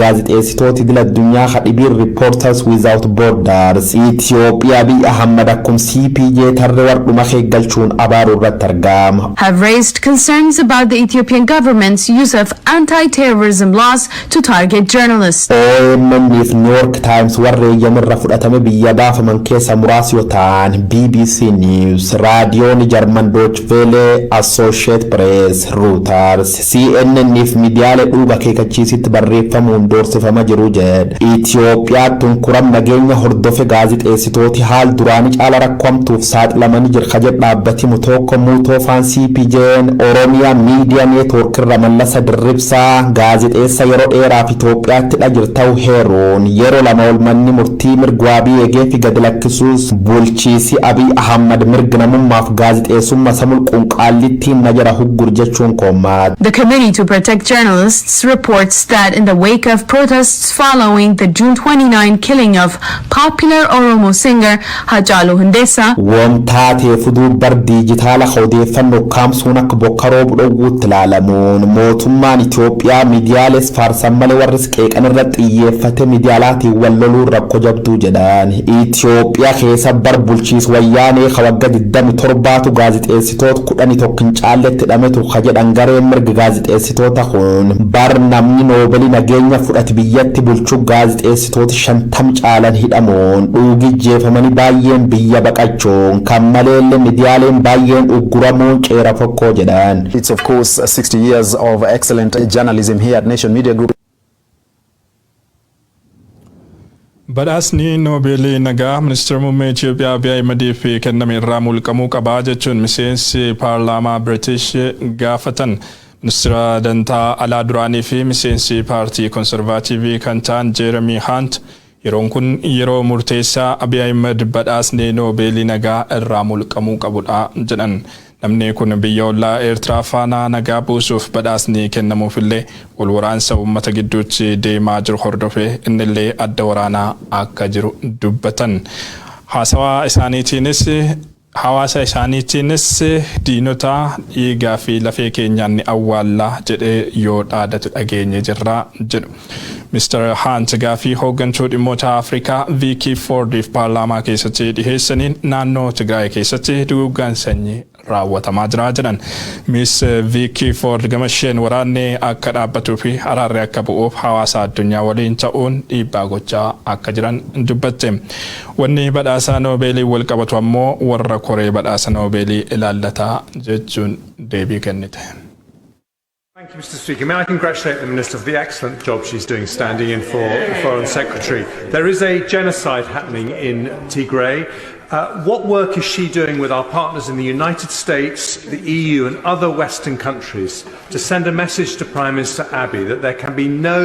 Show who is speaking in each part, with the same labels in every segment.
Speaker 1: Gaazixeessitoota idil addunyaa kadhibiin Reporters Without Borders Itoophiyaa Abiy Ahmad akkum CPJ tarree wardhuma keeggalchuun abaaruu irratti argama.
Speaker 2: Have raised concerns about the Ethiopian government's use of anti-terrorism laws to target journalists.
Speaker 1: OMN fi New York Times warra eeyyamirra fudhatame biyya baafaman keessa muraasa yoo ta'an, BBC News, raadiyoon Jarman Deutsche Welle, Associated Press, Reuters, CNN fi miidiyaalee dhuuba akeekkachiisitti barreeffamuun doorsifama jiru jedha. Itoophiyaatti tunkuram nageenya hordofe gaazixeessitooti haal duraanii caala rakkoomtuuf saaxilamanii jira ka jedhu dhaabbati Mutoko Mutoofaan, CPJ'n Oromiyaa Miidiyaa Network irra Mallasa Dirribsaa gaazixeessa yeroo dheeraaf Itoophiyaatti dha jirta'u heeruun yeroo lama ol manni murtii mirga waabii eegee fi gadi lakkisuus, bulchiisi Abiy Ahmad mirga namummaaf gaazixeessummaa samulquun qaallittiin na jara huggur jechuun koommaat.
Speaker 2: The Committee to Protect Journalists reports that in the wake of protests following the June 29 killing of popular Oromo singer Hachalu Hundessa,
Speaker 1: Wamtaatee fuduu bar diijitaala odeeffannoo kaamsuun akka bokka roobu dhowwuutti ilaalamuun mootummaan Itoophiyaa miidiyaalees faarsan malee warris qeeqan irratti xiyyeeffate miidiyaalaatiin wal loluun rakkoo jabduu jedhan. Itoophiyaa keessa bar bulchiis wayyaanee ka waggaa 27tu gaazixeessitoota 11 hin caalletti hidhametu ka jedhan gareen mirga gaazixeessitoota kun, bar namni noobeelii nageenya fudhate biyyatti bulchuu gaazixeessitoota 50 caalan hidhamuun dhuugii jeefamanii baay'een biyya baqachuun kan maleellee miidiyaaleen baay'een ugguramuun ceera fokkoo jedhan.
Speaker 3: It's of course 60 years of excellent journalism here at Nation Media Group.
Speaker 4: Badhaasni Noobeelii nagaa ministeera muummee Itoophiyaa Abiy Ahimadiif kenname irraa mulqamuu qabaa jechuun miseensi paarlaamaa British gaafatan. Ministeera dantaa alaa duraanii fi miseensi paartii Konservaatiivii kan ta'an Jeeremii Haant yeroon kun yeroo murteessaa Abiy Ahimad badhaasni Noobeelii nagaa irraa mulqamuu qabudha jedhan. Namni kun biyya ollaa Eertiraa faana nagaa buusuuf badhaasni kennamuufillee wal waraansa uummata gidduutti deemaa jiru hordofee innillee adda waraanaa akka jiru dubbatan. Haasawaa isaaniitiinis hawaasa isaaniitiinis diinota dhiigaa fi lafee keenyaan ni awwaallaa jedhee yoo dhaadatu dhageenye jirra jedhu. Mr. Hunt gaafii hooggantuu dhimmoota Afrikaa Viikii Foordiif paarlaamaa keessatti dhiheessaniin naannoo Tigraay keessatti duguuggaan sanyii raawwatamaa jira jedhan. Miss Viikii Foord gama isheen waraanni akka dhaabbatuu fi araarri akka bu'uuf hawaasa addunyaa waliin ta'uun dhiibbaa gochaa akka jiran dubbatte. Wanni badhaasa Noobeelii wal qabatu ammoo warra koree badhaasa Noobeelii ilaallataa jechuun deebii kennite.
Speaker 5: Thank you, Mr. Speaker. May I congratulate the Minister for the excellent job she's doing standing in for the Foreign Secretary. There is a genocide happening in Tigray. What work is she doing with our partners in the United States, the EU, and other Western countries to send a message to Prime Minister Abiy that there can be no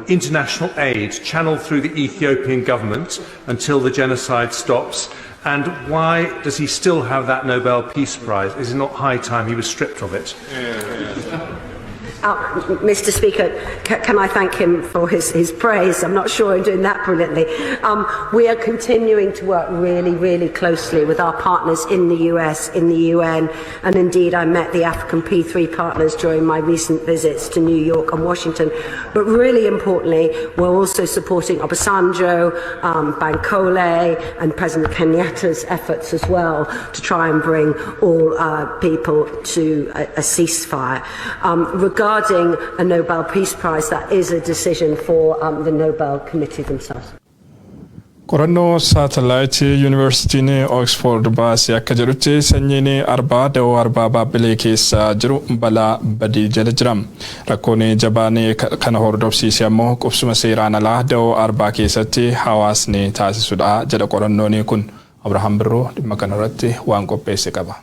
Speaker 5: international aid channeled through the Ethiopian government until the genocide stops? And why does he still have that Nobel Peace Prize? Is it not high time he was stripped of it?
Speaker 6: Mr. Speaker, can I thank him for his praise? I'm not sure I'm doing that brilliantly. We are continuing to work really, really closely with our partners in the US, in the UN, and indeed I met the African P3 partners during my recent visits to New York and Washington. But really importantly, we're also supporting Obasanjo, Bankole, and President Kenyatta's efforts as well to try and bring all people to a ceasefire. Regarding a Nobel Peace Prize, that is a decision for the Nobel Committee themselves.
Speaker 4: Qorannoo saatalaayitii Yuunivarsiitiin Oxford baasee akka jedhutti sanyiin arbaa da'oo arbaa Baabbilee keessa jiru balaa badii jala jira. Rakkoon jabaan kana hordofsiise ammoo qubsuma seeraan alaa da'oo arbaa keessatti hawaasni taasisudha jedha qorannoon kun. Abrahaam Birroo dhimma kanarratti waan qopheesse qaba.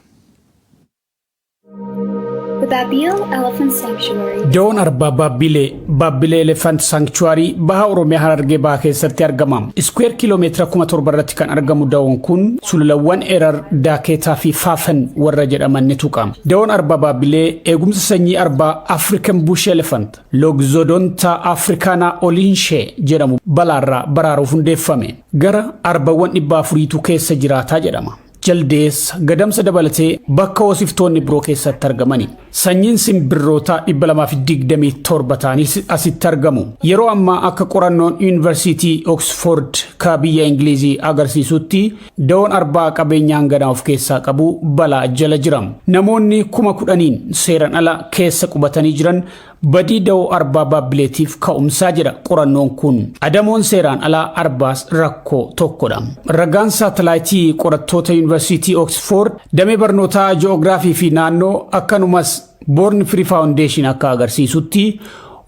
Speaker 7: The Babile Elephant Sanctuary.
Speaker 8: Da'oon arbaa Baabbilee, Baabbilee Elephant Sanctuary, baha Oromiyaa Harargee baha keessatti argama. Square kiiloomeetira 7,000 irratti kan argamu da'oon kun sululawwan Erar, Daaketaa fi Faafan warra jedhaman ni tuqa. Da'oon arbaa Baabbilee eegumsa sanyii arbaa African Bush Elephant, Loxodonta africana olinshee jedhamu balaarraa baraaruuf hundeeffame. Gara arbawwan 400tu keessa jiraataa jedhama. Jaldeessa, gadamsa dabalatee bakka hoosiftoonni biroo keessatti argamani. Sanyiin simbirroota 227 ta'anis asitti argamu. Yeroo ammaa akka qorannoon Yuunivarsiitii Oxford ka biyya Ingilizii agarsiisutti, da'oon arbaa qabeenyaan hanganaa of keessaa qabu balaa jala jira. Namoonni 10,000n seeran ala keessa qubatanii jiran badii da'oo arbaa Baabbileetiif ka'umsaa jedha qorannoon kun. Adamoon seeraan alaa arbaas rakkoo tokkodha. Ragaan saatalaayitii qorattoota Yuunivarsiitii Oxford damee barnootaa ji'oogiraafii fi naannoo, akkanumas Born Free Foundation akka agarsiisutti,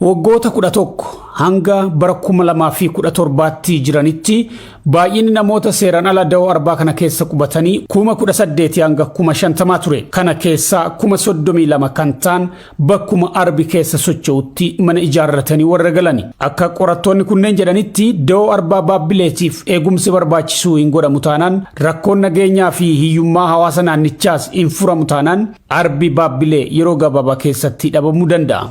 Speaker 8: waggoota 11 hanga bara 2017tti jiranitti baay'inni namoota seeraan ala da'oo arbaa kana keessa qubatanii 18,000 hanga 50,000 ture. Kana keessaa 32,000 kan ta'an bakkuma arbi keessa socho'utti mana ijaarratanii warra galani. Akka qorattoonni kunneen jedhanitti, da'oo arbaa Baabbileetiif eegumsi barbaachisuu hin godhamu taanaan, rakkoon nageenyaa fi hiyyummaa hawaasa naannichaas hin furamu taanaan, arbi Baabbilee yeroo gabaabaa keessatti dhabamuu danda'a.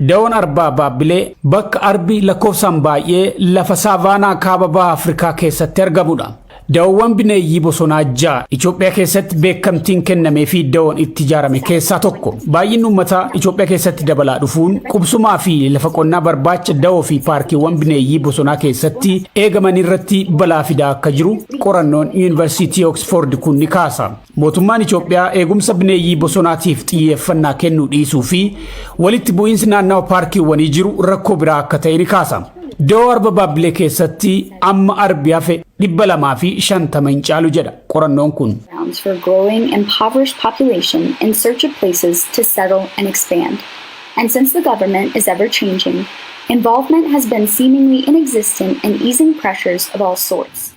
Speaker 8: Da'oon arbaa Baabbilee bakka arbi lakkoofsaan baay'ee lafa saavaanaa kaaba baha Afrikaa keessatti argamudha. Da'oowwan bineeyyii bosonaa 6 Itoophiyaa keessatti beekamtiin kennamee fi da'oon itti ijaarame keessaa tokko. Baay'inni uummataa Itoophiyaa keessatti dabalaa dhufuun qubsumaa fi lafa qonnaa barbaacha da'oo fi paarkiiwwan bineeyyii bosonaa keessatti eegaman irratti balaa fidaa akka jiru qorannoon Yuunivarsiitii Oxford kun ni kaasa. Mootummaan Itoophiyaa eegumsa bineeyyii bosonaatiif xiyyeeffannaa kennuu dhiisuu fi walitti bu'iinsi naannawa paarkiiwwanii jiru rakkoo biraa akka ta'e ni kaasa. Da'oo arba Baabbilee keessatti amma arbi hafe 250 hin caalu jedha qorannoon kun.
Speaker 7: Grounds for growing impoverished population in search of places to settle and expand. And since the government is ever changing, involvement has been seemingly inexistent in easing pressures of all sorts.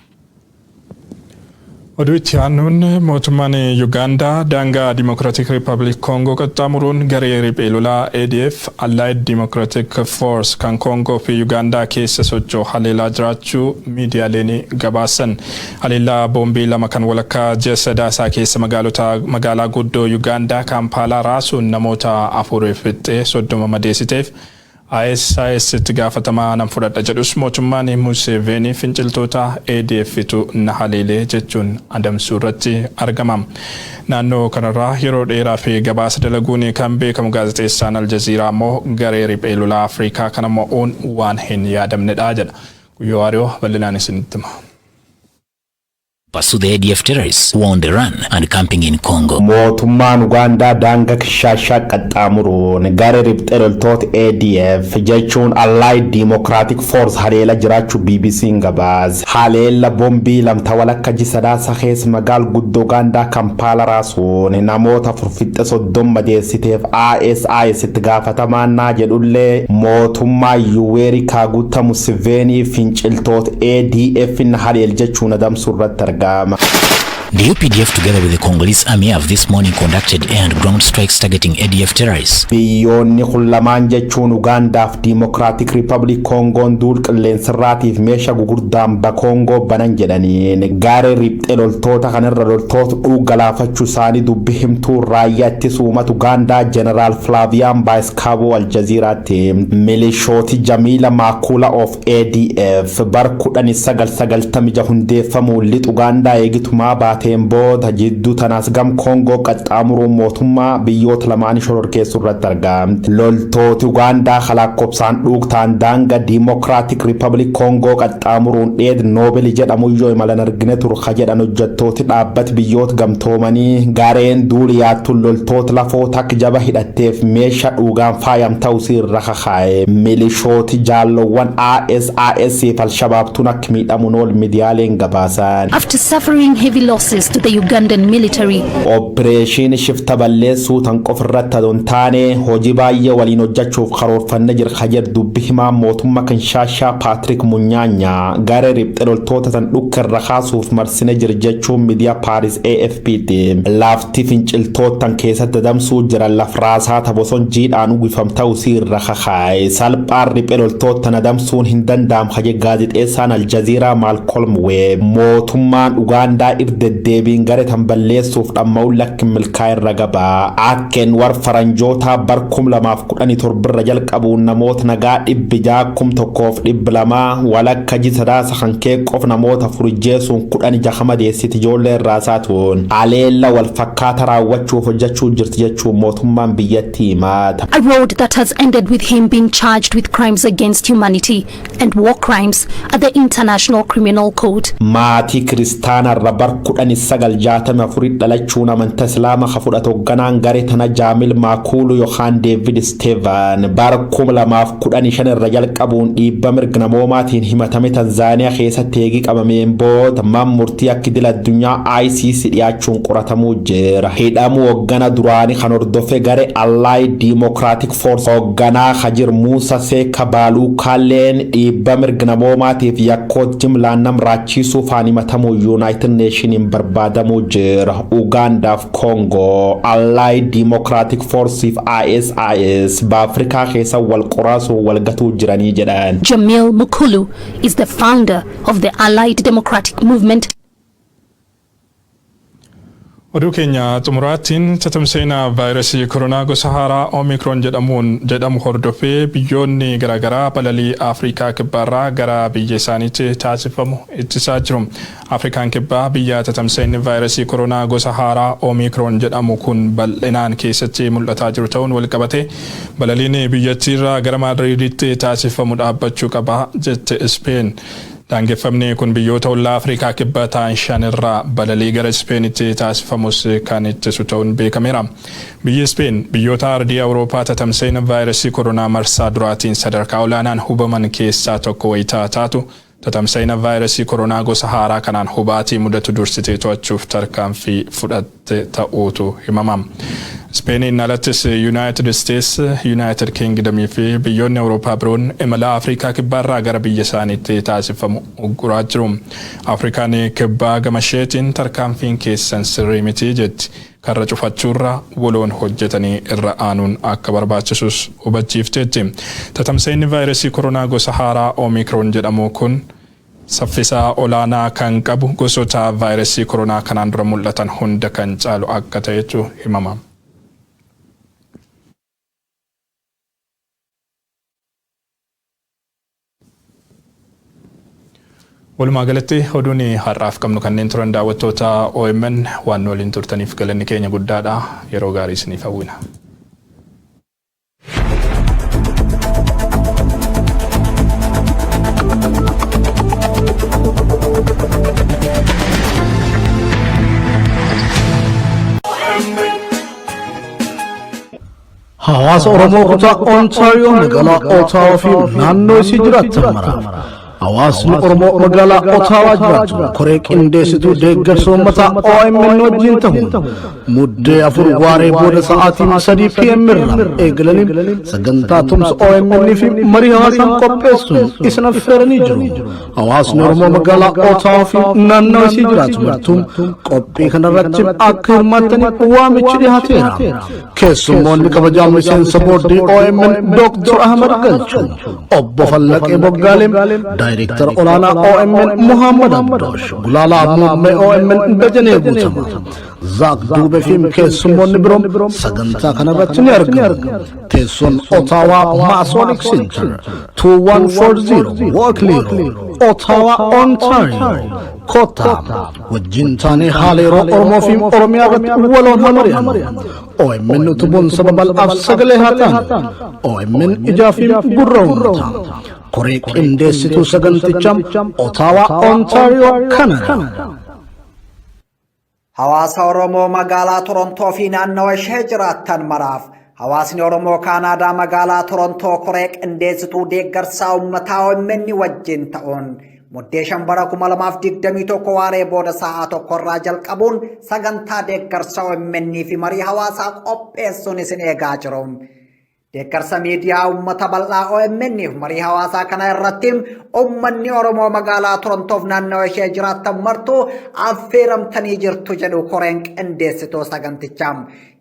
Speaker 4: Oduu itti aanuun, mootummaan Yuugaandaa daangaa Dimokiraatik Riippaabilik Koongoo qaxxaamuruun garee riphee lolaa ADF, Allied Democratic Force, kan Koongoo fi Yuugaandaa keessa socho'u haleelaa jiraachuu miidiyaaleen gabaasan. Haleellaa boombii lama kan walakkaa ji'a Sadaasaa keessa magaalota magaalaa guddoo Yuugaandaa Kaampaalaa raasuun namoota afurii fixxee 30 madeessiteef ISIS itti gaafatamaa nan fudhadha jedhus, mootummaan Museveni finciltoota ADFtu na haleelee jechuun adamsuu irratti argama. Naannoo kanarraa yeroo dheeraa fi gabaasa dalaguun kan beekamu gaazexeessaan Aljaziiraa immoo garee riphee lolaa Afrikaa kana mo'uun waan hin yaadamnedha jedha. Guyyoo Waariyoo bal'inaan isinitti hima.
Speaker 9: Pursue the ADF terrorists who are on the run and camping in Congo.
Speaker 1: Mootummaan Ugaandaa daangaa Kishaashaa qaxxaamuruun garee riphxee loltoota ADF jechuun Allied Democratic Force haleela jiraachuu BBC'n gabaase. Haleella boombii lamta walakka ji'a Sadaasa keessa magaal guddoo Ugaandaa Kampaala raasuun namoota 4 fixxe 30 madeessiteef ISIS itti gaafatamaan naa jedhullee, mootummaa Yuweeri Kaguta Museveni finciltoota ADF haleel jechuun adamsuu irratti argama.
Speaker 9: The UPDF, together with the Congolese army, have this morning conducted air and ground strikes targeting ADF terrorists.
Speaker 1: Biyyoonni kun lamaan jechuun Ugaandaaf Diimokiraatik Riippaabilik Koongoon duul qilleensarraatiif meeshaa gugurdaan Bakoongoo banan jedhaniin garee riphxee loltoota kanarra loltoota dhuu galaafachuu isaanii dubbi himtuu raayyaa ittisa uummata Ugaandaa Jeneraal Flaaviyaan Baayiskaaboo Aljaziiraatti. Milishooti Jamiila Maakula of ADF bar 1996 hundeeffamuun lixa Ugaandaa eegitumaa baateen booda jidduu tanaas gam Koongoo qaxxaamuruun mootummaa biyyoota lamaanii shororkeessuu irratti argamti. Loltooti Ugaandaa lakkoofsaan dhuugtaan daanga Diimokiraatik Riippaabilik Koongoo qaxxaamuruun dheed Noobeli jedhamu yoo imalan argine turka jedhan hojjettooti dhaabbati biyyoota gamtoomanii. Gareen duuli yaattuun loltoota lafoo takk jaba hidhatteef meeshaa dhuugaan faayam ta'uu irra kakaa'e. Milishooti jaallowwan ISIS fi Alshabaabtuun akka miidhamuun ol miidiyaaleen gabaasan.
Speaker 10: After suffering heavy losses to the Ugandan military,
Speaker 1: Opereeshinii shifta balleessuu tan qofa irratti adon taane hojii baay'ee waliin hojjechuuf karoorfanne jira jedhu dubbi himaa mootummaa Kinshaashaa Paatrik Munyaanya. Garee riphxe loltoota tan dhukka irra kaasuuf marsine jira jechuun miidiyaa Paaris AFP'tti. Lafti finciltootan keessatti adamsuu jiran laf raasaa boson jiidhaan uwwifam ta'uu irra kakaa'e. Salphaan riphxe loltootan adamsuun hin danda'amu kaje gaazexeessaan Aljaziiraa Maalkolm Weeb. Mootummaan Ugaandaa irra deddeebiin gare tan balleessuuf dhamma'uun lakki milkaa irra gabaa. Akkeen war faranjootaa bar 2017 irra jalqabuun namoota nagaa 601,200 walakka ji Sadaasa kan kee qof namoota furjeessuun 16 madeessiti ijoollee irraa saatuun aleella wal fakkaata raawwachuuf hojjechuu jirti jechuun mootummaan biyyattii himata.
Speaker 10: A road that has ended with him being charged with crimes against humanity and war crimes at the International Criminal Court.
Speaker 1: Maatii kiristaanarra bar 1964 dhalachuun amantaa Islaama ka fudhate hoogganaan garee tana Jaamil Maakuulu yookaan Deevid Steven bar 2015 irra jalqabuun dhiibba mirga namoomaatiin himatame Tanzaaniyaa keessatti eegii qabameen booda man murtii akka idil addunyaa ICC dhiyaachuun qoratamuu jira. Hidhamuu hooggana duraanii kan hordofe garee Allied Democratic Force hoogganaa Hajir Muusa Seeka Baaluukaalleen dhiibba mirga namoomaatiif yakkoot jimlaan nam raachisuu faan himatamuu United Nationiin barbaadamuu jira. Ugaandaaf Congo Allied Democratic Force fi ISIS Baafrikaa keessa wal qoraasuun wal gatuu jiranii jedhan.
Speaker 10: Jamil Mukulu is the founder of the Allied Democratic Movement.
Speaker 4: Oduu keenya xumuraattiin, tatamseenaa vaayirasii koronaa gosa haaraa Oomikroon jedhamuun jedhamu hordofee biyyoonni garaagaraa balalii Afrikaa Kibbaarraa gara biyya isaaniitti taasifamu ittisaa jiru. Afrikaan Kibbaa biyya tatamseenni vaayirasii koronaa gosa haaraa Oomikroon jedhamu kun bal'inaan keessatti mul'ataa jiru ta'uun walqabate balaliin biyyattiirraa gara Maadriiditti taasifamu dhaabbachuu qaba jette Ispeen. Daangeffamni kun biyyoota ollaa Afrikaa Kibbaa ta'an shanirraa balalii gara Ispeenitti taasifamus kan ittisu ta'uun beekameera. Biyyi Ispeen biyyoota ardii Awurooppaa tatamsa'ina vaayirasii koronaa marsaa duraatiin sadarkaa olaanaan hubaman keessaa tokko wayitaa taatu, tatamsa'ina vaayirasii koronaa gosa haaraa kanaan hubaatii mudatu dursitee to'achuuf tarkaanfii fudhatte ta'uutu himama. Ispeeniin alattis Yuunaayitid Isteets, Yuunaayitid Kingdamii fi biyyoonni Awurooppaa biroon imala Afrikaa Kibbaarraa gara biyya isaaniitti taasifamu ugguraa jiru. Afrikaan Kibbaa gama isheetiin tarkaanfiin keessan sirrii miti jetti. Karra cufachuurra waloon hojjetanii irra aanuun akka barbaachisus hubachiifteetti. Tatamsa'inni vaayirasii koronaa gosa haaraa Oomikroon jedhamu kun saffisa olaanaa kan qabu, gosoota vaayirasii koronaa kanaan dura mul'atan hunda kan caalu akka ta'etu himama. Walumaa galatti oduun har'aaf qabnu kanneen turan. Daawwattoota OMN, waan waliin turtaniif galanni keenya guddaadha. Yeroo gaarii isiniif hawwina.
Speaker 11: Hawaasa Oromoo kutaa Ontaariyoo magaalaa Otaawaa fi naannoo isii jiraatan maraaf, hawaasni Oromoo magaalaa Otaawaa jiraatu koree qindeessituu deeggarsa uummataa OMN wajjin ta'uun Muddee 4 waaree booda sa'aatii 3 PM irraa eegalanii sagantaa tumsa OMN fi marii hawaasaan qopheessuun isin affeeranii jiru. Hawaasni Oromoo magaalaa Otaawaa fi naannoo isii jiraatu martuun qophii kanarratti akka hirmaattaniif waamichi dhiyaateera. Keessummoonni kabajaa miseensa boordii OMN Dr. Ahmad Galchuu, Obbo Fallaqee Boggaalee, Daayireektara olaanaa OMN Muhammad Abdoosh, Gulaalaa muummee OMN Dajanee Guutamaa, Zaak Duubee fi keessummoonni biroon sagantaa kanarratti ni argamu. Teessoon Ottawa Masonic Center, 2140 Walkley Road, Ottawa, Ontario. Kottaa wajjin taanee haala yeroo Oromoo fi Oromiyaa irratti waloon haa mari'annu. OMN utubuun saba bal'aaf sagalee haa taanu. OMN ijaa fi gurra uummataa. Koree qindeessituu sagantichaa, Ottawa, Ontario, Canada.
Speaker 12: Hawaasa Oromoo magaalaa Torontoo fi naannawa ishee jiraattan maraaf, hawaasni Oromoo Kaanaadaa magaalaa Torontoo koree qindeessituu deeggarsaa uummataa OMN wajjin ta'uun Muddee 5 bara 2021 waaree booda sa'aa 1rraa jalqabuun sagantaa deeggarsa OMN fi marii hawaasaa qopheessuun isin eegaa jiru. Deeggarsa miidiyaa uummata bal'aa OMN fi marii hawaasaa kana irratti uummanni Oromoo magaalaa Torontoof naannawa ishee jiraattan martuu affeeramtanii jirtu jedhu koreen qindeessituu sagantichaa.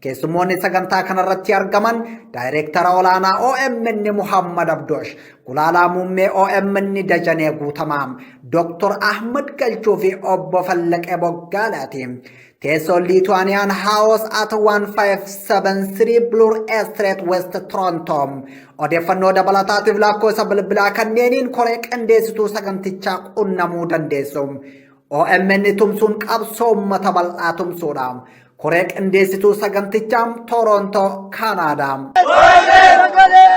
Speaker 12: Keessummoonni sagantaa kanarratti argaman Daayireektara Olaanaa OMN Muhammad Abdoosh, Gulaalaa Muummee OMN Dajanee Guutamaa, Dr. Ahmad Galchuu fi Obbo Fallaqee Boggaalaati. Teessoon Lithuanian House at 1573 Bloor Street, West Toronto. Odeeffannoo dabalataatiif lakkoofsa bilbilaa kanneeniin koree qindeessituu sagantichaa qunnamuu dandeessu. OMN tumsuun qabsoo uummata bal'aa tumsuudha. Koree qindeessituu sagantichaa, Toronto, Kanaadaa.
Speaker 13: Sagalee! Sagalee!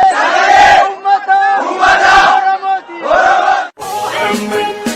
Speaker 13: Uummata! Uummata! Oromooti!